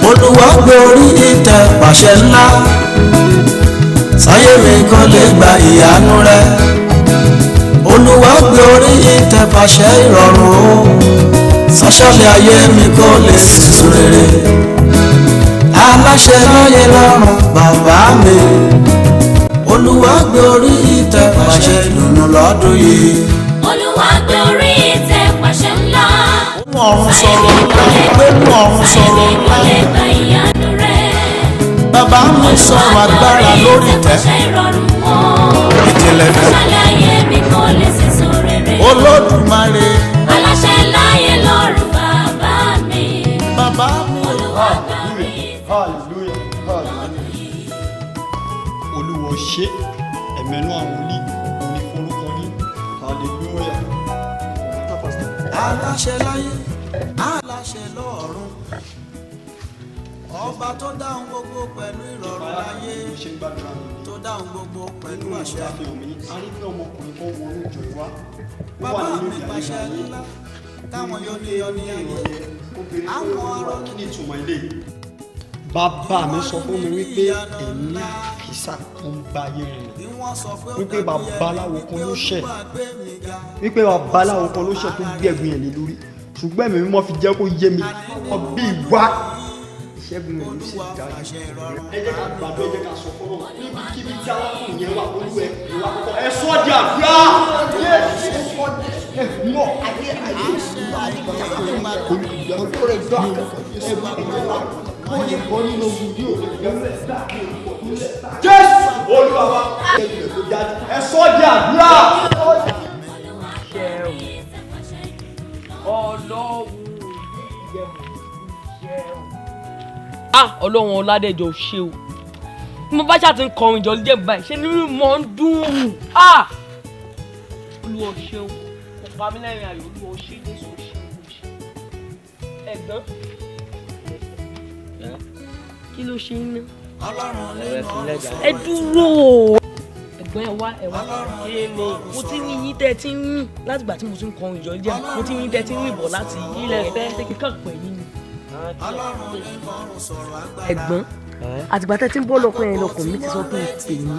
Olúwa gbé orí ìtẹ́ pàṣẹ ńlá, sáyé mi kò lè gba ìyanu rẹ. Olúwa gbé orí ìtẹ́ pàṣẹ ìrọ̀rùn o, sọ́sọ́lẹ̀ ayé mi kò lè sùn rere. Aláṣẹ láyé lọ́run bàbá mi, Olúwa gbé orí ìtẹ́ pàṣẹ ìdùnnú lọ́dún yìí. Olúwa gbé orí ìtẹ́ pàṣẹ ńlá. Mú ọ̀run sọ̀rọ̀ ńlá, gbé mú ọ̀run sọ̀rọ̀ Sáyé mi kò ńlá. lè gba ìyanu rẹ̀. Bàbá mi sọ̀rọ̀ agbára lórí ìtẹ́. Pàṣẹ ìrọ̀rùn o. Ìjìnlẹ̀ fẹ́. Ṣàlàyé mi kò lè sísun rere. Olódùmarè. Aláṣẹ láyé lọ́run bàbá mi. Bàbá mi. Olúwa gbé orí ìtẹ́. Hallelujah, hallelujah. Olúwa ṣe ẹ̀mẹ́nu àwọn olí òní forúkọ yín. Hallelujah. Aláṣẹ láyé, aláṣẹ lọ́run, ọba tó dáhùn gbogbo pẹ̀lú ìrọ̀rùn láyé, Mo ṣe ń gbàdúrà mi ní. tó dáhùn gbogbo pẹ̀lú Nínú àṣẹ. ìjọba fi hàn mí, a rí pé ọmọkùnrin kan wọnú ìjọ ìwá. Ó wà Bàbá nínú mi ìyá pàṣẹ ayé. ńlá táwọn yọníyọní ayé. Obìnrin Àwọn tó wà arọ kí ni ìtumọ̀ ilé? Bàbá mi sọ fún mi wípé ẹ̀mí àkísà kan ń bá ayé rìn bí wọ́n sọ pé ó wípé dàbí ẹni babaláwo kan ló ṣẹ̀, Olúwa gbé mi ga. wípé babaláwo kan ló ṣẹ̀ tó gbé ẹ̀gún yẹn lé lórí, ṣùgbọ́n ẹ̀mí mímọ́ fi jẹ́ kó yé mi ọbí ìwá ìṣẹ́gun rẹ̀ ló sì dájú. Ẹ jẹ́ ká gbàdúrà, ẹ jẹ́ ká sọ fọ́nà níbikíbi tí arákùnrin yẹn wà, olú ẹ ìwà kọ́kọ́ ẹ sọ́ di àdúrà. Ẹ mọ̀ Jésù Olúwa wa, ẹ sọ́ di àdúrà. Ọlọ́run ah, Ọlọ́run Ọládẹ́jọ ṣe o. Bí mo bá ṣáà ti ń kọrin ìjọ jẹ́ báyìí, ṣé ni mo ń dùn. Ah, Olúwa ṣe o, kò pa mí lẹ́rìn ayọ̀. Olúwa ṣe, Jésù ṣe, Olúwa ṣe. Ẹ̀gbọ́n, kí ló ṣe ń ná? Ọlọ́run nínú ọ̀run Ẹ sọ̀rọ̀. dúró ẹ̀gbọ́n, ẹ wá, ẹ wá. Kí ni mo ti ń yín tẹ́ ẹ ti ń rìn látìgbà tí mo ti ń kọrin ìjọ jẹ́? Mo ti ń yín tẹ́ ẹ ti ń rìn bọ̀ láti ilẹ̀ fẹ́ kíkàn pẹ̀lú ni. Ọlọ́run nínú ọ̀run sọ̀rọ̀ agbára. Ẹ̀gbọ́n, àtìgbà tẹ́ ti ń bọ́ lọ́kùnrin yẹn lọkùnrin mi ti sọ pé pè mí.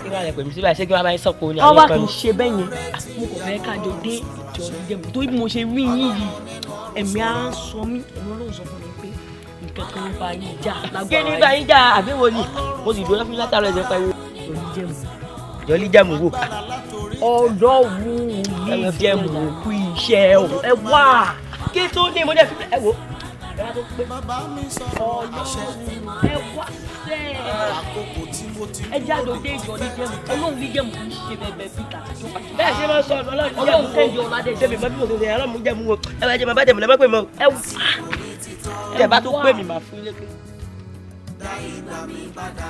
Kí wàá lè pè mí síbẹ̀, ṣé kí wàá bá yín sọ̀kò ní Wọ́n àwọn wá ọkọ kì í mi. ṣe bẹ́ẹ̀ yẹn. Mo kò fẹ́ kájọ dé ìjọ jíjẹ́ mi, torí bí mo ṣe rí yín yìí, ẹ̀mí á ń sọ mí, ẹ̀mí Ọlọ́run sọ fún mi pé nǹkan kan ń bá yín jà Kí ni lágbára bá yín jà àbí wo ni? Mo sì dúró fún látàrọ ẹ̀jẹ̀ pariwo. ìjọ jíjẹ́ mi. Jọlí jẹ́mu wò. Ọlọ́run yìí jẹ́ mò ń kú iṣẹ́ o, ẹ wá. Kí tó ní mo dẹ̀ fi ẹ wò. Ẹ wá tó pé. Bàbá mi sọ̀rọ̀ àṣẹ. Ẹ wá sẹ́ẹ̀. Àkókò tí mo ti Ẹ jáde dé ìjọ jíjẹ́ mi. Ọlọ́run yìí jẹ́ mò ń ṣe bẹ́ẹ̀ bẹ́ẹ̀ bí tàtijọ́. Bẹ́ẹ̀ ṣe máa ń sọ ọ̀nà Ọlọ́run Ọlọ́run jẹ́mu wò. Kẹ́hìndé Ọládẹ́jọ. Ṣé mi mọ bí mo ṣe ṣe Ọlọ́run jẹ́mu wò? Ẹ bá jẹ́ mọ bá jẹ́mu lẹ́ bá pè mọ́. Ẹ wá. Tẹ̀ bá tó pè mí màá fún ilé pé. Dá ìgbà mi padà.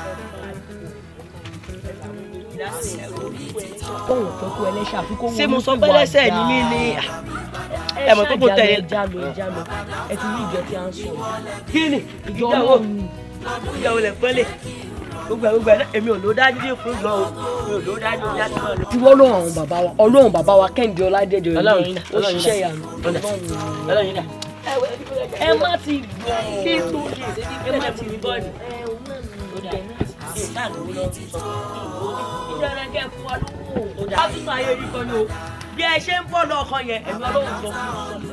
Kóhùn fẹ́ kó ẹlẹ́ṣẹ̀ àfi kó Ṣé mo sọ pé ẹlẹ́ṣẹ̀ ni mí ni? Ẹ Ẹ mọ̀ pé kò tẹ̀lé. ẹ já lọ, ẹ já lọ. Ẹ ti rí ìjọ tí a ń sọ yìí. Kí ni? Ìjọ Ìjọ wo? Ọlọ́run ni. Ìjọ wo lẹ̀ pẹ́lẹ̀? Gbogbo ẹ̀ gbogbo ẹ̀ náà èmi ò ló dájú ní fún gan o. Mi ò ló dájú ní dájú náà. Ti wọ́n lọ́wọ́ àwọn bàbá wa, Ọlọ́run bàbá wa Kẹ́hìndé Ọládẹ́jọ Ọlọ́run yìí yín dà, ó Ọlọ́run yín dà. ṣiṣẹ́ ìyanu. Ọlọ́run yín dà. Ẹ má ti gbọ́. Kí tó ní ìṣèjì Ẹ má ti mi gbọ́. bọ́ ni. Ẹ òun náà ní ìgbẹ́ náà. Ìṣáà ló lọ sọ. Ìjọba kẹ́ fún wa lówó. Wá tún ayé yìí kan ni o. Bí ẹ ṣe ń bọ̀ lọ́kàn yẹn, ẹ̀mí Ọlọ́run sọ fún mi.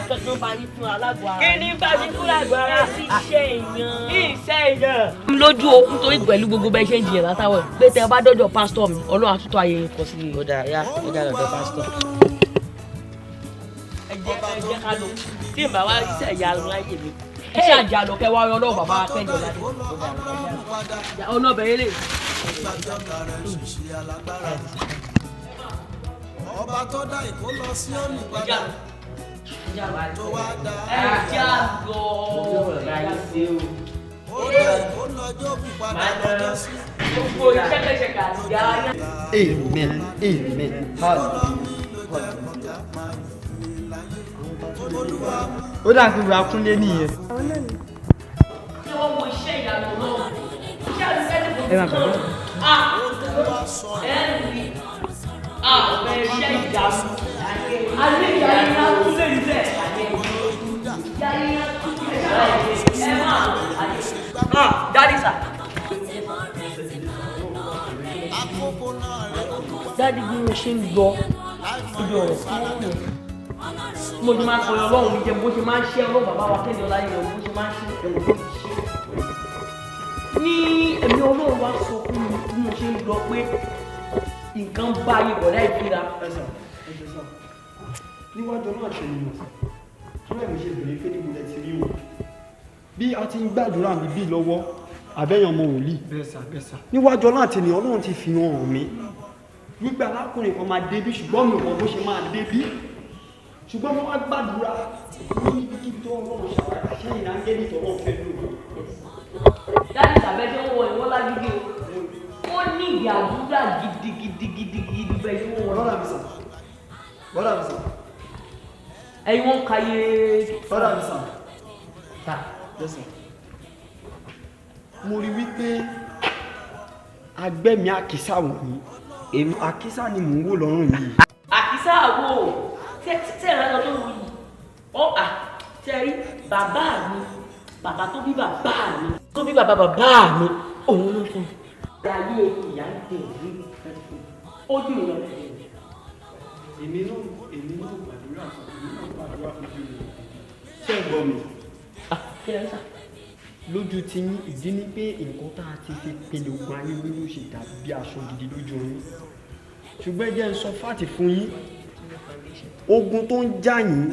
Kankan bá yín fún alágbó ara. Kí ni bá mi fún àgọ́ ara? Ẹ sì ṣe èèyàn. Iṣẹ́ èèyàn. Lójú o, nítorí pẹ̀lú gbogbo bẹ́ẹ̀ ṣe ń jiyàn látàwọ̀ yìí, pé tẹ ẹ bá dọ́jọ́ pásítọ̀ mi, Ọlọ́run á tútù ayé yín kọ sí i. Ó dà yá, ó dà lọ́dọ̀ pásítọ̀. Ẹ jẹ́, ẹ jẹ́ ká lọ. Tí n bá wá iṣẹ́ ìyanu láyé mi. Ẹ ṣáà jà lọ kẹ́ wá rí Ọlọ́run bàbá Kẹ́hìndé Ọládẹ́jọ. Ìkólọ Ábúráhámù padà. Ọ̀nà ọbẹ̀ yẹn lè. Nígbà tí ọ̀tá rẹ̀ ṣiṣẹ́ alágbára. Ọba tó dá ìkólọ Síónì padà. Tó wá dá. Ẹ já lọ. Ó dá ìkólọ Jóòbù padà lọ́jọ́ sí. Gbogbo ìṣẹ́kẹ̀ṣẹ̀kẹ̀ àti ìyá Amen, amen, hallelujah. Ó dà pé ìwà Kúnlé nìyẹn. Ṣé wọ́n wo iṣẹ́ ìyanu náà? Iṣẹ́ àdúgbò Ẹ máa gbàdúrà. Ah! Ẹ rí. Ah! Ọ̀bẹ iṣẹ́ ìyanu. Àlẹ́ ìyá yín á tún lè rí bẹ́ẹ̀. Ìyá yín á tún lè rí bẹ́ẹ̀. Ẹ máa Daddy, bí mo ṣe ń lọ ibi ọ̀rọ̀ tí wọ́n rìn, mo ṣe máa ń kọrin Ọlọ́run mi jẹ, bó ṣe máa ń ṣe Ọlọ́run bàbá wa Kẹ́hìndé Ọláyẹyẹ, bó ṣe máa ń ṣe ẹ̀wọ̀n bó ti ṣe. Ní ẹ̀mí Ọlọ́run wá sọ fún mi bí mo ṣe ń lọ pé nǹkan bá ayé bọ̀dá ìfira. Ẹ sà, ẹ jẹ sà, níwájú náà ṣe nìyàn tó rẹ̀ mi ṣe bèrè pé níbo lẹ ti rí o. Bí a ti ń gbàdúrà mi bí lọ́wọ́ àbẹ́yàn ọmọ wòlíì. Bẹ́ẹ̀ sà, bẹ́ẹ̀ sà. Níwájú Ọlọ́run àti ènìyàn, Ọlọ́run ti fi hàn mí wípé arákùnrin kan máa débí, ṣùgbọ́n mi ò mọ bó ṣe máa débí, ṣùgbọ́n mo wá gbàdúrà ní ibikíbi tó Ọlọ́run ṣàwárí sẹ́yìn áńgẹ́lì tó Ọlọ́run fẹ́ lò. Daddy, tàbẹ́ ṣe ń wọ ìwọ́n lágídí o, ó ní ìdí àdúrà gidigidigidigidi bẹ́ẹ̀ ṣe ń wọ. Bọ́dà mi sà, bọ́dà mi sà. Ẹ̀yin wọ́n ń ka iye. Bọ́dà mi sà. Ta. Yes, sir. Mo rí wípé agbẹ́mi àkísà wọ̀nyí, èmi àkísà ni mò ń wò lọ́rùn yìí. Àkísà wo? Ṣé ìrànlọ́ tó wù yìí? Ó à ṣe rí bàbá mi, bàbá tó bí bàbá mi, tó bí bàbá bàbá mi, òun ló fún mi. Ayé ìyá ń tẹ̀ mí, ó dùn lọ. Èmi náà gbàdúrà fún, èmi náà gbàdúrà fún bí mi. Ṣé ẹ gbọ́ mi? Kí lẹ ń sà? Lójú ti yín, ìdí ni pé nǹkan tá a ti fi pinnu ogun ayé yín ló ṣe dàbí aṣọ gidi lójú yín. Ṣùgbọ́n ẹ jẹ́ ń sọ fáàtì fún yín, ogun tó ń jà yín,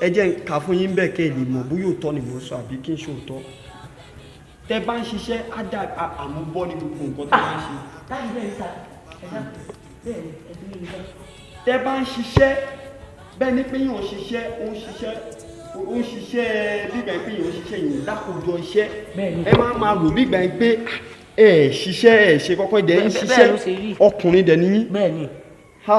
ẹ jẹ́ ń kà fún yín bẹ́ẹ̀ kẹ́ ẹ lè mọ̀ bóyá òótọ́ ni mò ń sọ àbí kí n ṣe òótọ́. Tẹ bá ń ṣiṣẹ́, á dà àmúbọ́ ní gbogbo nǹkan tó bá ń ṣe. Láti bẹ́ẹ̀ sà, ẹ dá bẹ́ẹ̀ ni ẹ ti ní ìgbà. Tẹ bá ń ṣiṣẹ́, bẹ́ẹ̀ ni pé yàn ń ṣiṣẹ́, ó ń ṣiṣẹ́, ó ń ṣiṣẹ́ bígbà pé yàn ń ṣiṣẹ́ yìí lákòójọ iṣẹ́. Bẹ́ẹ̀ni. Ẹ máa máa rò bígbà pé ẹ ṣiṣẹ́, ẹ ṣe kọ́kọ́ dẹ̀ ń Bẹ́ẹ̀ ló ṣe ṣiṣẹ́ rí. Ọkùnrin dẹ̀ níyín. Bẹ́ẹ̀ni. Ha!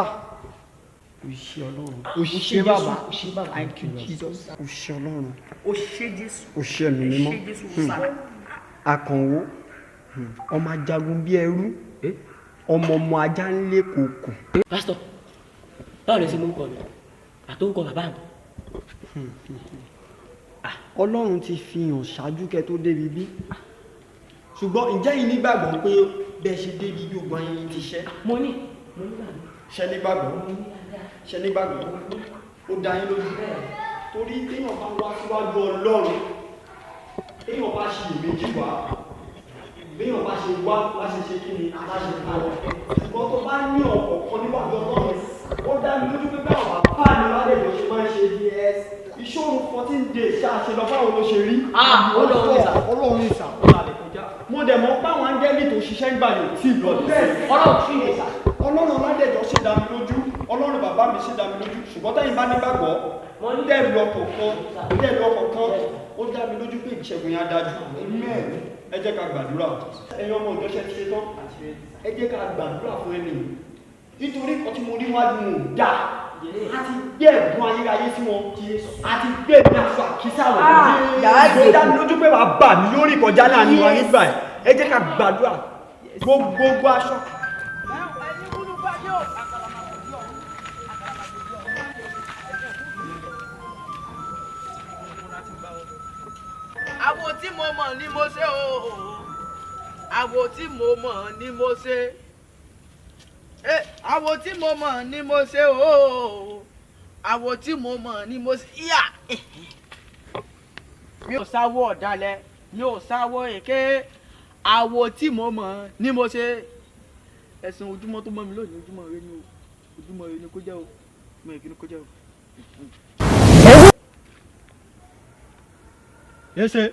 Òṣì Ọlọ́run. Òṣì bàbá. Òṣì bàbá. Thank you, Jesus. Òṣì Ọlọ́run. Òṣì Jésù. Òṣì ẹ̀mí mímọ́. Òṣì Jésù sára. Àkànwó, ọmọ ajagun bí ẹrú, ọmọ ọmọ ajá ń lé kòkò. Pásítọ̀, báwo lè ṣe mú orúkọ mi àtòrúkọ bàbá mi? Ọlọ́run ti fi hàn ṣáájú kẹ́ tó débi bí. Ṣùgbọ́n ǹjẹ́ yìí nígbàgbọ́ pé bẹ́ẹ̀ ṣe débi bí ogun ayé yín ti ṣẹ́? Mo ní, mo nígbàgbọ́. Ṣé nígbàgbọ́? Ṣé nígbàgbọ́? Ó dá yín lójú. Torí téèyàn bá wá síwájú Ọlọ́run, téèyàn bá ṣe ìméjì wá, béèyàn bá ṣe wá, bá ṣe ṣe kí ni, bá ṣe bá lọ. Ṣùgbọ́n tó bá ní ọ̀pọ̀ kan níwájú Ọlọ́run, ó dá mi lójú pé báwọn bàbá mi ládẹ́jọ́ ṣe máa ń ṣe. Ìṣòro 14 days ṣáà ṣe lọ, báwo ló ṣe rí? Ah, Ọlọ́run ní sà. Ọlọ́run ní sà. Mo dẹ̀ mọ̀ páwọn áńgẹ́lì tó ṣiṣẹ́ ń gbà yóò tí ì lọ sí. Ọlọ́run tí ì sà. Ọlọ́run ládẹ́jọ́ ṣe dá mi lójú, Ọlọ́run bàbá mi ṣe dá mi lójú, ṣùgbọ́n tẹ́yìn bá nígbàgbọ́, dẹ́rù ọkọ̀ kan, dẹ́rù ọkọ̀ kan, ó dá mi lójú pé ìṣẹ́gun yẹn á dájú. Ẹ jẹ́ ká gbàdúrà. Ẹ̀yin ọmọ ìjọṣẹ́ ti ṣe tán. Ẹ jẹ́ ká gbàdúrà fún ẹni yìí. Nítorí nǹkan tí mo rí wájú wọn ò dáa. A ti gbé ẹ̀gbọ́n ayérayé sí wọn. A ti gbé ẹ̀mí aṣọ àkísà wọn. Ó dá mi lójú pé bàbá mi yóò rìn kọjá láàrin wa nígbà yìí. Ẹ jẹ́ ká gbàdúrà. Gbogbo aṣọ. Àwo tí mo mọ̀ ni mo ṣe o, àwo tí mo mọ̀ ni mo ṣe. Àwo tí mo mọ̀ ni mo ṣe o, àwo tí mo mọ̀ ni mo ṣe. Yà, mi ò sáwọ́ ọ̀dàlẹ̀, mi ò sáwọ́ èké. Àwo tí mo mọ̀ ni mo ṣe. Ẹ̀sùn ojúmọ́ tó mọ́ mi lónìí, ojúmọ́ rẹ ni o, ojúmọ́ rẹ ni kó jẹ́ o, ojúmọ́ rẹ ni kó jẹ́ o. Yéṣe.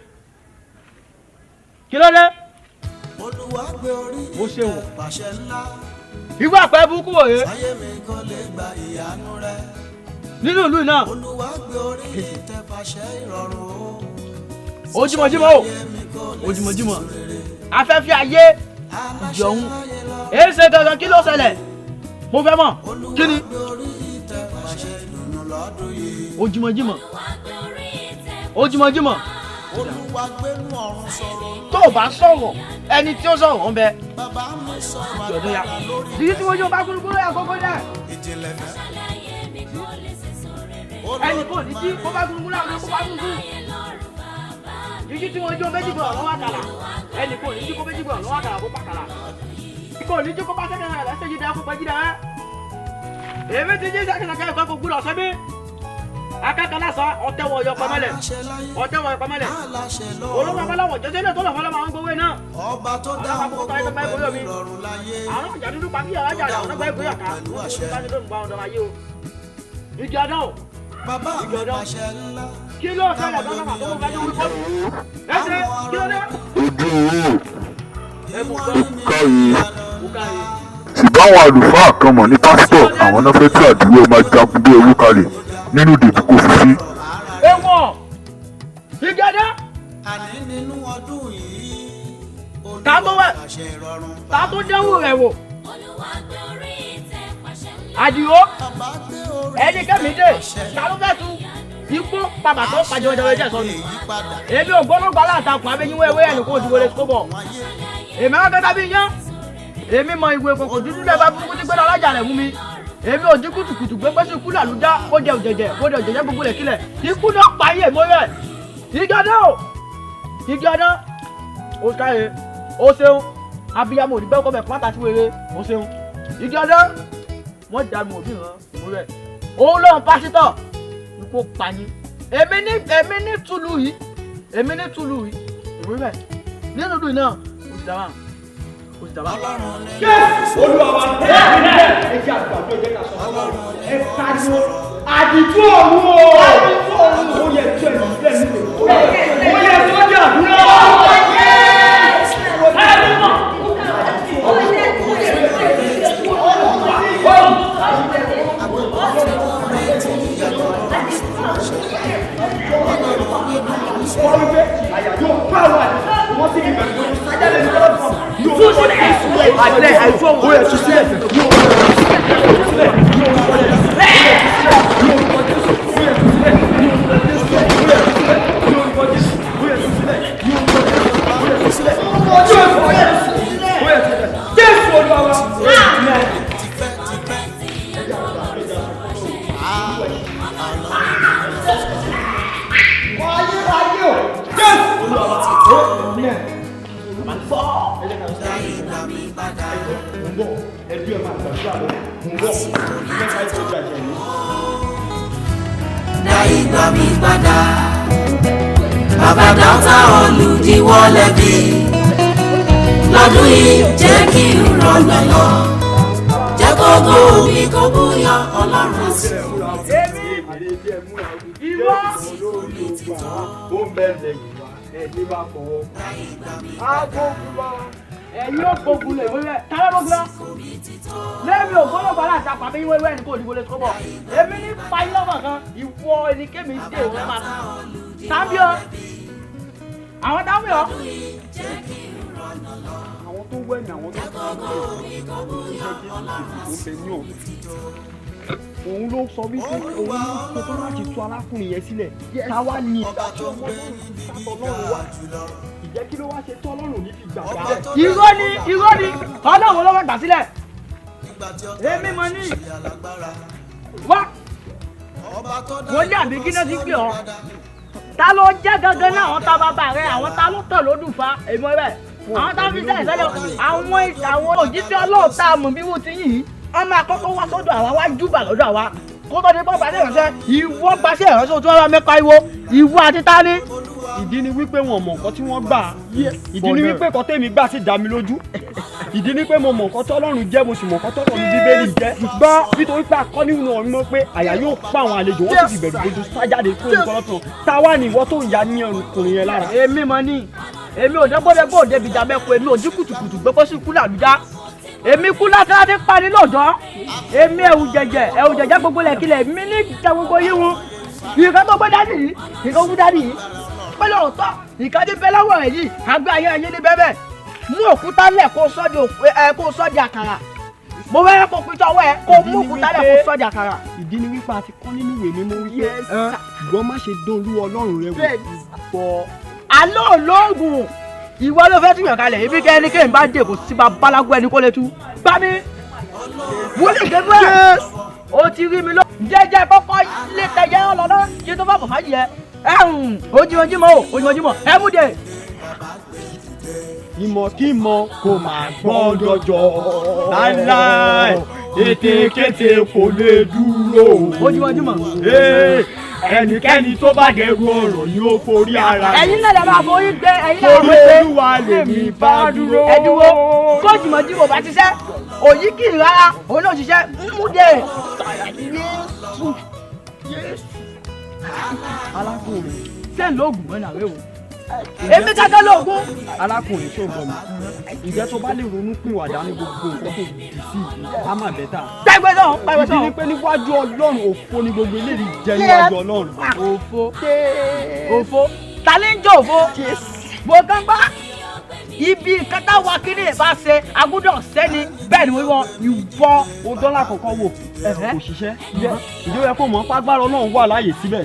Kí ló dé? Olúwa gbé orí Ó ṣe wò. pàṣẹ ńlá. Irú àpẹ burúkú wò rè Sáyé mi kò lè gba ìyanu rẹ. nínú ìlú náà. Olúwa gbé orí ìtẹ́ pàṣẹ ìrọ̀rùn o. Ojúmọ̀jímọ̀ o, ojúmọ̀jímọ̀, afẹ́fẹ́ ayé ìjọ̀hún èé ṣe gangan. Kí ló ṣẹlẹ̀? Mo fẹ́ mọ̀ kí ni. Gbé orí ìtẹ́ pàṣẹ ìdùnnú lọ́dún yìí. Ojúmọ̀jímọ̀, ojúmọ̀jímọ̀. Olúwa gbénú ọ̀run sọ̀rọ̀. Tó o bá sọ̀rọ̀, ẹni tí ó sọ̀rọ̀ ń bẹ. Bàbá mi sọ̀rọ̀ Ìjọ̀dún ya agbára lórí ìdí tí wọ́n yóò bá kúrúkúrú yà kókó dẹ̀. Ìjìnlẹ̀ fẹ́. Ẹnì kò ní tí kó bá kúrúkúrú àwọn kó bá kúrúkúrú. Ìdí tí wọ́n jó méjì gbọ̀n lọ́wọ́ àkàlà, ẹnì kò ní tí kó méjì gbọ̀n lọ́wọ́ àkàlà kó pàkàlà. Kò ní tí kó bá sẹ́kẹ̀ rẹ̀ lẹ́sẹ̀ jíjà kó pẹ́ jíjà rẹ̀. Èmi ti jí sẹ́kẹ̀sẹ̀kẹ̀ ẹ̀kọ́ kò gbúdọ̀ sẹ́mi. Akẹ́kọ̀ọ́ lásán ọ̀tẹ̀wọ̀ ọ̀yọ́ pamẹ́lẹ̀. Ọ̀tẹ̀wọ̀ ọ̀yọ́ pamẹ́lẹ̀. Olóko afọláwọ̀ jẹ́sẹ́ náà tó lọ̀ fọlọ́mọ àwọn gbowó náà. Ọba tó dá Àwọn gbogbo akókò tó pẹ̀lú ayé mi. ìrọ̀rùn láyé. Àwọn ọjà dúdú pa kí yàrá jà àwọn ọgbà ìgbéyà ká. Pẹ̀lú àṣẹ. Igi ọdán o. Bàbá Igi mi ọdán. pàṣẹ ńlá. Kí ló ṣẹlẹ̀ lọ́nà tó mú kájú wípé? Ẹ ṣe kí ló dé? Ojú owó Káyé. Ṣùgbọ́n àwọn àlùfáà kan mọ̀ ní pásítọ̀ àwọn náà fẹ́ tú àdúrà ọmọ ajagun bí owó kalẹ̀ nínú ìdìbò kò fi sí. Ewọ̀! Igi ọdán! Àní nínú ọdún yìí. Ta tó wẹ̀? Olúwa pàṣẹ ìrọ̀rùn. Ta tó dánwò rẹ̀ wò? Olúwa gbé orí ìtẹ́ pàṣẹ ńlá. Àdìó! Bàbá gbé orí Ẹni kẹ́mi dé! Ta ló fẹ́ tu? Ikú pàbà tó pàjọ ìjọba ẹ̀jẹ̀ sọnù. ìyípadà. Èmi ò gbọ́dọ̀ gbọ́ aláǹtakùn abẹ́yínwó ewé ẹnì kó òdìwọlé kó bọ̀. Èmi àwọn kẹta bí yán. Èmi mọ ìwé kòkò dúdú lẹ́ẹ̀bá burúkú tí gbẹ́dọ̀ alájà rẹ̀ mú mi. Èmi ò dín kùtùkùtù gbé pẹ́sì kú làlúdá kó jẹ òjẹ̀jẹ̀ kó jẹ òjẹ̀jẹ̀ gbogbo lẹ̀ kílẹ̀. Ikú náà pa ayé mo rẹ̀. Igi ọdán o! Igi ọdán! O káre, o ṣeun. Abiyamọ òdìgbẹ́ ọkọ bẹ̀ pátá sí wéré, o ṣeun. Igi ọdán! Wọ́n dà mí òbí ràn mo rẹ̀. Òun lóun pásítọ̀. Ikú pa yín. Èmi ní tùlù yìí. Èmi ní tùlù yìí. Èmi rẹ̀. Nínú ìlú náà, o ti dàbà. O ti dàbà. Olúwa wa, ẹ jẹ́ àgbàdo, ẹ jẹ́ ká sọ fún Ọlọ́run. Ẹ pariwo àdìtú ọ̀run o. Àdìtú ọ̀run. Ó yẹ tó ẹ̀mí sílẹ̀ nínú ìlú. Ó yẹ tó jẹ́ àdúrà. Wọ́n wí pé àyà yóò pa àwọn àdìtú. Wọ́n sì ní bẹ̀rù lórí sájà lẹ́nu lọ́wọ́. Yóò sílẹ̀. Ó yẹ tú sílẹ̀. Yóò sílẹ̀. Yóò sílẹ̀. Dá ìgbà mi padà. Bàbá dáńtà olùdíwọ́ lẹ́bi. Lọ́dún yìí jẹ́ kí n rọ̀nà lọ. Jẹ́ kókó mi kó búyọ Ọlọ́run sí. Ìwọ! Ẹ̀yin ò gbógun lè wíwẹ̀. Tálá ló gbọ́? Lẹ́mi ò gbọ́dọ̀ gbọ́ aláǹtakùn abẹ́yínwó ewé ẹnì kó òdìwọlé kó bọ̀. Èmi ní pa yín lọ́kàn kan. Ìwọ ẹni kémi dé òun ẹ máa Tábíọ́! Àwọn tábíọ́! Àwọn tó wẹ̀ ní àwọn tó ń bẹ ní ọ̀run. Òun ló sọ wípé òun ló ṣetán láti tú arákùnrin yẹn sílẹ̀. Táwa ni ìgbà tí ọmọ Ọlọ́run ti sátọ̀ Ọlọ́run wá. Ìjẹ́ kí ló wá ṣe tó Ọlọ́run ní fi gbà wá? Irọ́ ni irọ́ ni Ọlọ́run ló wá gbà sílẹ̀. Èmi mọ ní. Wá! Wọ́n ní àbí kí náà ti pè ọ́. Ta ló jẹ́ gangan náà àwọn tá bàbá rẹ̀ àwọn ta ló tàn lódù fa èmi rẹ̀. Àwọn tá fi sẹ́yìn sẹ́lẹ̀ àwọn òjíṣẹ́ Ọlọ́run tá a mọ̀ bí wọ́n ti yìn yìí. Wọ́n máa kọ́kọ́ wá sọ́dọ̀ àwa wá júbà lọ́dọ̀ àwa. Kó tó di pọ́ gbaṣẹ́ ìránṣẹ́, ìwọ gbaṣẹ́ ìránṣẹ́ tó wá mẹ́pa ìwọ, ìwọ àti ta ni. Ìdí ni wípé wọn mọ̀ nǹkan tí wọ́n gbà. Ìdí ni wípé nǹkan tèmi gbà sì dá mi lójú. Ìdí ni pé mo mọ̀ nǹkan tọ́lọ́run jẹ́, mo sì mọ̀ nǹkan tọ́lọ́run Bíbélì jẹ́. Gbọ́ nítorí pé akọ́ nínú ọ̀run mọ́ pé àyà yóò pa àwọn àlejò wọ́n sì fi bẹ̀rù bójú sájáde kúrò ní kọ́lọ́tàn. Táwa ni ìwọ tó ń ya ní ọkùnrin yẹn lára. Èmi mọ ní. Èmi ò dẹ́gbọ́dẹ́gbọ́ òde bìjà mẹ́kọ, èmi ò jí kùtùkùtù gbé kó sí kú làlújá. Èmi kú lásán láti pani lọ́jọ́. Èmi ẹ̀wù jẹ̀jẹ̀ gbogbo lẹ̀kílẹ̀, èmi ní ìjà gbogbo yíwun. Ìkan tó gbé dání yìí, ìkan tó gbé dání yìí. Pẹ̀lú ọ̀tọ̀, ìkan tí bẹ́ lọ́wọ́ rẹ̀ yìí, àgbẹ̀ ayé ayé ní bẹ́ẹ̀. Mú òkúta lẹ̀ kó sọ́ di àkàrà. Mo fẹ́ kó pin tọwọ́ ẹ, kó mú òkúta lẹ̀ kó sọ́ di àkàrà. Ìdí ni wípé a ti kọ́ nínú ìwé mímọ́ wípé ìwọ má ṣe dán Olúwa Ọlọ́run rẹ wò. Bọ̀ alọ́ olóògùn ìwọ ló fẹ́ túyàn kalẹ̀ ibi kẹ́ ẹni kéyìn bá dé kò sí babaláwo ẹni kó lè tú. Gbá mi! Wọ́n lè dé fún ẹ! O ti rí mi lọ. Jẹ́jẹ́ kọ́kọ́ lé tẹ̀yẹ́ ọlọ́lọ́ kí tó bá bọ̀ fájì yẹ. Ẹ̀hún ojúmọ̀jímọ̀ o ojúmọ̀jímọ̀ ẹ mú de. Ìmọ̀kímọ̀ kò máa gbọ́dọ̀ jọ láíláí. Ètekéte kò lè dúró. Ojúmọ́júmọ́. Ẹnikẹ́ni tó bá dẹrù ọ̀rọ̀ ni ó forí ara rẹ̀. Ẹ̀yin náà lè máa forí gbé, ẹ̀yin náà Torí forí gbé. Olúwa lèmi bá dúró. Ẹ dúró. Kójúmọ́júmọ́ bá ṣiṣẹ́, òyì kì í rárá, òun náà ṣiṣẹ́, mú dé. Yéésù. Alákùnrin. Ṣé ń lóògùn mọ́ nàwé o? Èmi kankan lóògùn. Alákùnrin ṣó gbọ́ mi. Ǹjẹ́ tó bá lè ronú pìwàdà ní gbogbo nǹkan tó dì sí yìí, á mà bẹ́tà. Gbẹ́gbẹ́ sọ̀hún, gbẹ́gbẹ́ Ìdí sọ̀hún. ni pé níwájú Ọlọ́run òfo ni gbogbo eléyìí jẹ́ níwájú Ọlọ́run. Òfo. Òfo. Ta ni ń jẹ́ òfo? Mo kàn gbá. Ibi kátà wa kiri bá ṣe agúdọ̀ sẹ́ni bẹ́ẹ̀ ni mo wọ ìwọ. O dọ́là kọ̀ọ̀kan wò kò ṣiṣẹ́. Ǹjẹ́ ó yẹ kó mọ̀ pàgbára Ọlọ́run wà láàyè síbẹ̀?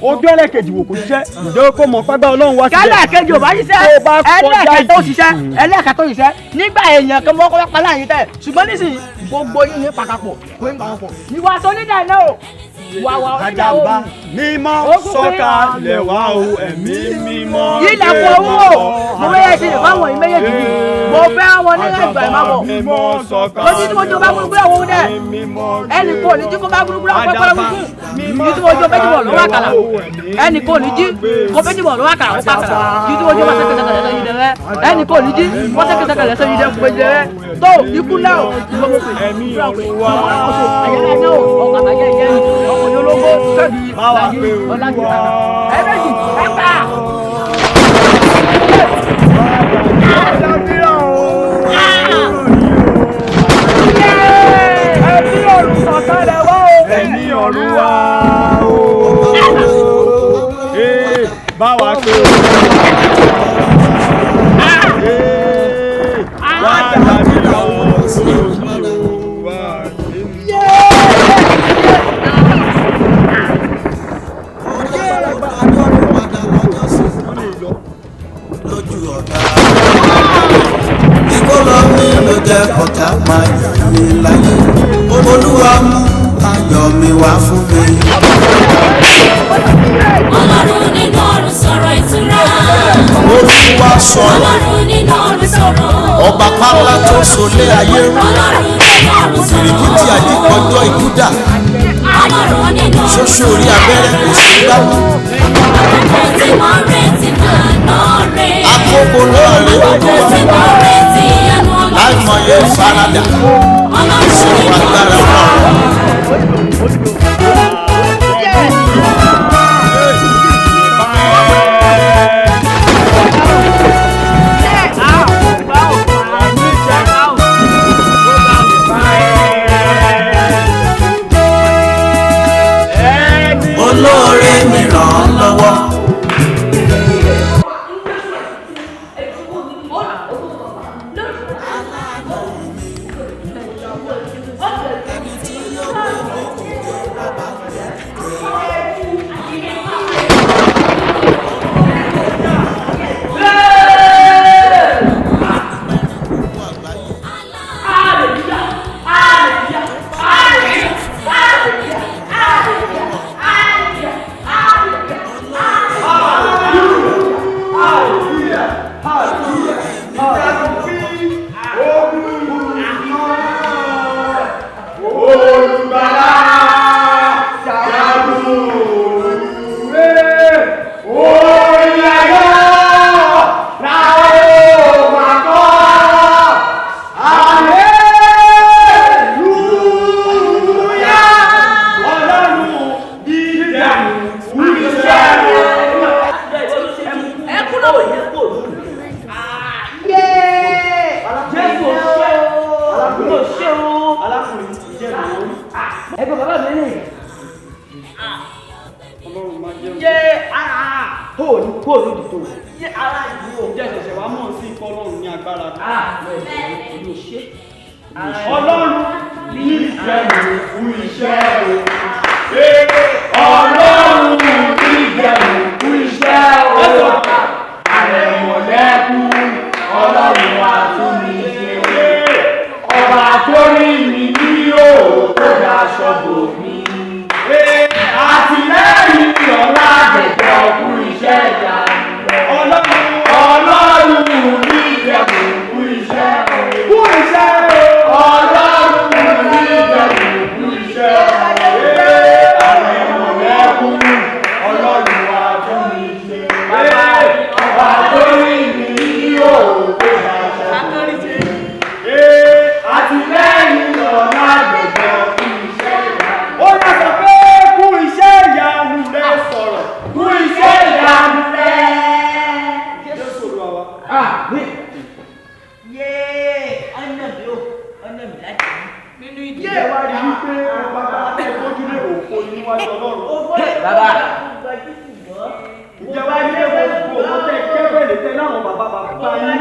Ojú ẹlẹ́kejì wò kò ṣiṣẹ́. Ǹjẹ́ ó yẹ kó mọ̀ pàgbára Ọlọ́run wà síbẹ̀? Kẹ́lẹ́kejì ò bá ṣiṣẹ́, Tó bá kọjá ẹlẹ́kẹta ó ìdí. ṣiṣẹ́, ẹlẹ́kẹta ó ṣiṣẹ́. Nígbà èèyàn kan mọ́kọ́ pa láàyè tẹ̀, ṣùgbọ́n nísìnyí gbogbo yín ní pàkàpọ̀, kò ní pàkàpọ̀. Ìwà sọ nídà iná o, wà wà onídà o. Àjàmbá mímọ́ sọ̀kalẹ̀ wá o, ẹ̀mí mímọ́. Ilẹ̀kùn owó mo fẹ́ ṣe ìfáwọn yìí méjèèjì ni mo fẹ́ wọn ní ẹgbẹ́ ìmọ̀ bọ̀. Mímọ́ sọ̀kalẹ̀ Lójú tí mo jó bá gbúgbúrú àwọn ohun dẹ̀, ẹnì kò ní jí kó bá gbúgbúrú àwọn pẹ́pẹ́rẹ́ gbúgbú. Ní tí mo jó méjì bọ̀ lọ́wọ́ àkàlà, ẹnì kò ní jí kó méjì bọ̀ lọ́wọ́ àkàlà ó pàkàlà. Ní tí mo jó bá sẹ́kẹsẹkẹ lẹ́sẹ̀ yìí dẹ̀rẹ́, ẹnì kò ní jí kó sẹ́kẹsẹkẹ lẹ́sẹ̀ yìí dẹ̀rẹ́. Tó ikú náà ìwọ mo pè Ẹ̀mí é, ọ̀run wá. àyẹ̀lẹ̀ náà ọkọ̀ àbájẹ́ ìjẹ́ ọkùnrin ológbó fẹ́mi Báwa làyè pé ọ̀làjì Olúwa. ẹ̀ẹ́dẹ́jì ẹ̀pà. Ẹ̀mí ọ̀run sọ̀kalẹ̀ wá o. Ẹ̀mí ọ̀run wá o. Ee, báwa pé o. Ee, wá dàbí ọ̀run sí o. Wá dé mi. Lójú ọ̀tá. Ìkólọ mi ló jẹ́ kọ̀tà máa yọ̀ mí láyé. Olúwa mú ayọ̀ mi wá fún mi. Ọlọ́run nínú ọ̀run sọ̀rọ̀ ìtura. Olúwa sọ̀rọ̀, Ọlọ́run nínú ọ̀run sọ̀rọ̀. ọba pálá tó solé ayé rú. Ọlọ́run nínú ọ̀run sọ̀rọ̀. Ìrìkìtì àdìpọ̀jọ́ ikú dà. Ọlọ́run nínú ọ̀run Ṣoṣo orí abẹ́rẹ́ kò sí gbámú. Àkókò tí mo ń retí máa ná rè. Àkókò náà rè Àkókò tí mo ń retí ẹnu Ọlọ́run. Láìmọye faradà. Ọlọ́run Sínú nínú agbára ọ̀run Ọlọ́run. Olóore mi ràn án lọ́wọ́. Ẹgbẹ́ bàbá mi ní. Ọlọ́run máa jẹ́ Yé ara Kó o ní kó o lódì tó. yé ara yìí o. Ǹjẹ́ ṣẹ̀ṣẹ̀ wá mọ̀ sí ikọ́ Ọlọ́run ní agbára. Olú ṣe. Ọlọ́run ní ìjẹun fún iṣẹ́ o. Ee, Ọlọ́run ní ìjẹun fún iṣẹ́ o. Àrẹ̀mọ̀lẹ́kùn Ọlọ́run wa tún mi ṣe. Ọba tó rí mi ní òòrùn tó daṣọ bò mí. Ee, àtìlẹ́yìn ọ̀la gẹ̀gẹ̀ ọkùnrin iṣẹ́ ìyá. Ọlọ́run Ọlọ́run ní ìjẹun fún iṣẹ́ o. Fún iṣẹ́ o. Ọlọ́run ní Yéé ọ̀nà mi ò ọ̀nà mi láti mú. Nínú ìdí. Ẹ wá rí wípé bàbá akẹ́kọ̀ọ́júlé òfo níwájú Ọlọ́run. Bàbá. Ìjọba ilé gbogbo owó tẹ kẹ́fẹ́ lè tẹ láwọn bàbá bàbá yín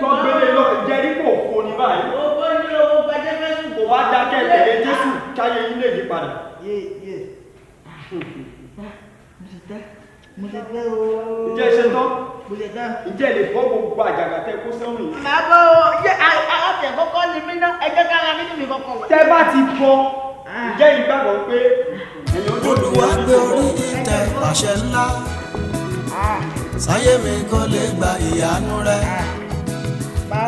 tọ́gbélé lọ ìjẹ́ríkò òfo ní báyìí. Kò wá dákẹ́ tẹ̀lé Jésù káyé yín lè yí padà. Ǹjẹ́ ṣe tán? Ǹjẹ́ lè bọ́ gbogbo àjàgà tẹ kó sẹ́wọ̀n yìí? Màá bọ́ o, yé aláṣẹ kọ́kọ́ ni mí ná, ẹ jẹ́ kára nínú mi kọ́kọ́ wẹ̀. Tẹ́ bá ti bọ́, ǹjẹ́ ìgbàgbọ́ pé èèyàn tó Olúwa gbé orí ìtẹ́ pàṣẹ ńlá sáyé mi kò lè gba ìyanu rẹ.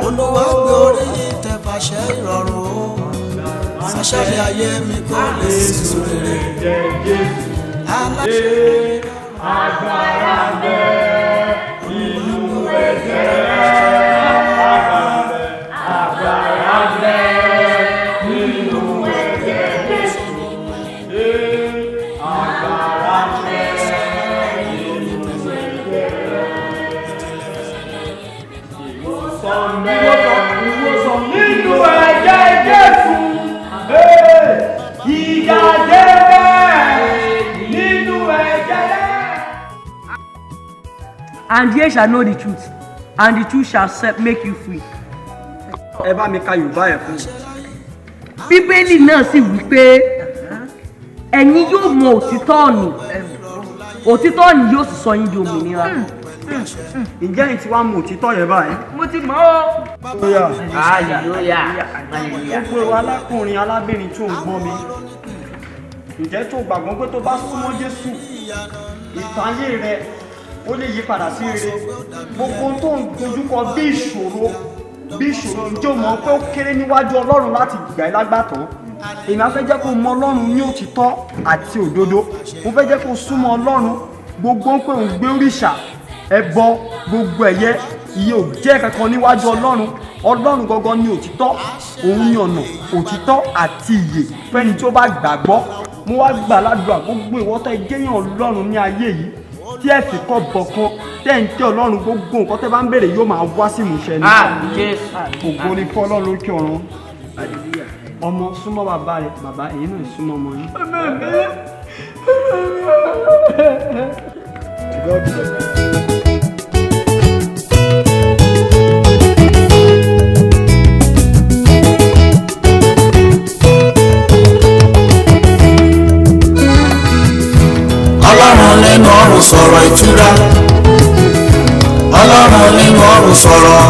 Olúwa gbé orí ìtẹ́ pàṣẹ ìrọ̀rùn o, sáṣẹ́lẹ̀ ayé mi kò lè sùn rere. Aláṣẹ agbára bẹ inú ẹ̀jẹ̀ agbára bẹ nínú ẹ̀jẹ̀ Jésù. Agbára bẹ nínú ẹ̀jẹ̀. Ìwòsàn bẹ ìwòsàn nínú ẹ̀jẹ̀ Jésù. Ìdájẹ́ bẹ nínú ẹ̀jẹ̀ rẹ̀. And ye shall know the truth, and the truth shall make you free. Ẹ bá mi ka Yorùbá ẹ̀ fún mi. Bíbélì náà sì wí pé ẹ̀yin yóò mọ òtítọ́ ọ̀nì, òtítọ́ ọ̀nì yóò sì sọ yín di òmìnira. Ǹjẹ́ ẹ̀yin ti wá mọ òtítọ́ yẹn báyìí? Mo ti mọ̀ ọ́. Hallelujah. Hallelujah. Gbogbo alákùnrin alábìnrin tó ń gbọ́ mi. Ǹjẹ́ tó gbàgbọ́ pé tó bá súnmọ́ Jésù, ìtàn ayé rẹ ó lè yí padà sí rere. Gbogbo tó ń dojúkọ bí ìṣòro bí ìṣòro ǹjẹ́ o mọ̀ pé ó kéré níwájú Ọlọ́run láti gbà ẹ́ lágbàtàn. Èmi á fẹ́ jẹ́ kó mọ Ọlọ́run ní òtítọ́ àti òdodo. Mo fẹ́ jẹ́ kó súnmọ́ Ọlọ́run. Gbogbo ń pé òun gbé òrìṣà ẹbọ gbogbo ẹ̀yẹ iye ò jẹ́ kankan níwájú Ọlọ́run. Ọlọ́run gangan ni òtítọ́, òun ni ọ̀nà òtítọ́ àti ìyè fẹ́ni tí ó bá gbàgbọ́. Mo wá gbà ládùúrà gbogbo ìwọ tẹ́ jẹ́yàn Ọlọ́run ní ayé yìí tí ẹ fi kọ́ bọ̀kan tẹ́ ń tẹ́ Ọlọ́run gbogbo nǹkan tẹ́ bá ń béèrè yóò máa wá sí ìmúṣẹ ni. Ògo ni fún Ọlọ́run lókè ọ̀run. Ọmọ súnmọ́ bàbá rẹ̀, bàbá èyí náà súnmọ́ ọmọ yín. God bless you. Ọlọ́run nínú ọ̀run sọ̀rọ̀ ìtura. Ọlọ́run nínú ọ̀run sọ̀rọ̀.